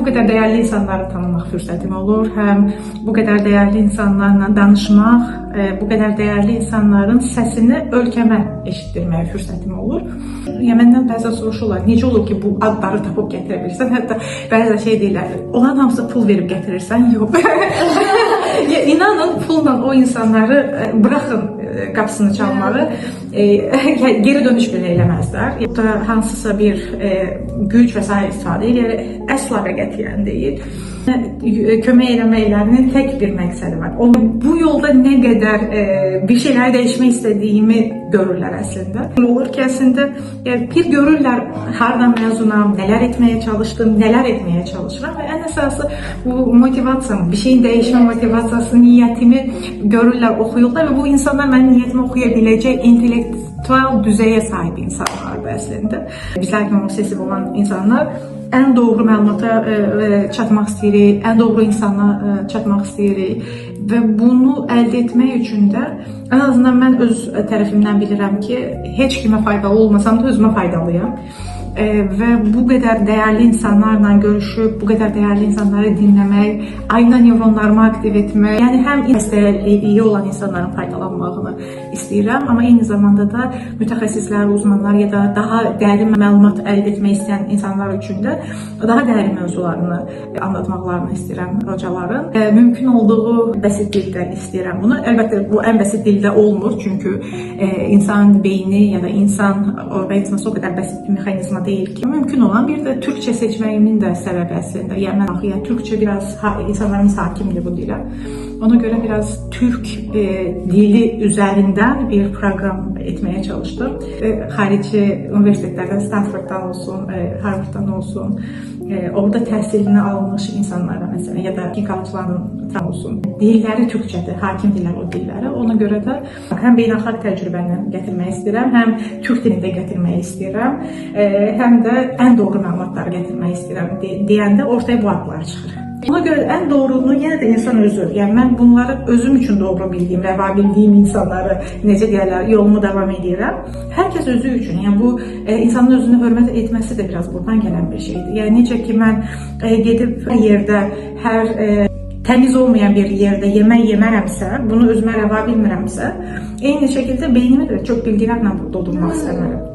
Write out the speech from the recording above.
bu qədər dəyərli insanları tanımaq fürsətim olur, həm bu qədər dəyərli insanlarla danışmaq, bu qədər dəyərli insanların səsini ölkəmə eşitdirməyə fürsətim olur. Yəni məndən bəzən soruşurlar, necə olur ki, bu adları tapıb gətirə bilirsən? Hətta bəzən şey deyirlər, onların hamısına pul verib gətirirsən? Yox. Ya inanın, pulla o insanları buraxın qapısını çalmağı, geri dönüş belə eləməzlər. Ya da hansısa bir güc və sair istifadə edir, əsla və qətiyyən deyil. Kömək eləməklərinin tək bir məqsədi var. O bu yolda nə qədər bir şeyləri dəyişmək istədiyimi görürlər əslində. Olur ki, əslində yəni bir görürlər hardan məzunam, nələr etməyə çalışdım, nələr etməyə çalışıram və ən əsası bu motivasiyam, bir şeyin dəyişmə motivasiyası, niyyətimi görürlər, oxuyurlar və bu insanlar mənim niyyətimi oxuya biləcək intellektual düzəyə sahib insanlardır əslində. Bizlər kimi obsessiv olan insanlar ən doğru məlumata çatmaq istəyirik, ən doğru insana çatmaq istəyirik və bunu əldə etmək üçün də ən azından mən öz tərəfimdən bilirəm ki, heç kimə faydalı olmasam da özümə faydalıyam. Və bu qədər dəyərli insanlarla görüşüb, bu qədər dəyərli insanları dinləmək, ayna neyronlarımı aktiv etmək, yəni həm xəstəliyi olan insanların faydalanmağını istəyirəm, amma eyni zamanda da mütəxəssislər, uzmanlar ya da daha dərin məlumat əldə etmək istəyən insanlar üçün də daha dərin mövzularını anlatmaqlarını istəyirəm hocaların. Mümkün olduğu bəsit dildə istəyirəm bunu. Əlbəttə bu ən bəsit dildə olmur, çünki insan beyni ya da insan orqanizması o qədər bəsit bir mexanizma deyil ki. Mümkün olan bir də türkçə seçməyimin də səbəbi əslində. Yəni mən axı, yəni türkçə biraz insanlarımız hakimdir bu dilə. Ona görə biraz türk dili üzərindən bir proqram etməyə çalışdım. Xarici universitetlərdən, Stanforddan olsun, Harvarddan olsun, orada təhsilini almış insanlara məsələn ya da King College olsun. Dilləri türkçədir, hakimdirlər o dillərə. Ona görə də həm beynəlxalq təcrübəni gətirmək istəyirəm, həm türk dilində gətirmək istəyirəm, həm də ən doğru məlumatları gətirmək istəyirəm deyəndə ortaya bu adlar çıxır. Ona görə ən doğrunu yenə də insan özü. Yəni mən bunları özüm üçün doğru bildiyim, rəva bildiyim insanları necə deyərlər, yolumu davam edirəm. Hər kəs özü üçün. Yəni bu insanın özünü hörmət etməsi də biraz buradan gələn bir şeydir. Yəni necə ki mən gedib hər yerdə, hər təmiz olmayan bir yerdə yemək yemərəmsə, bunu özümə rəva bilmirəmsə, eyni şəkildə beynimi də çox bilgilərlə doldurmaq istəmərəm.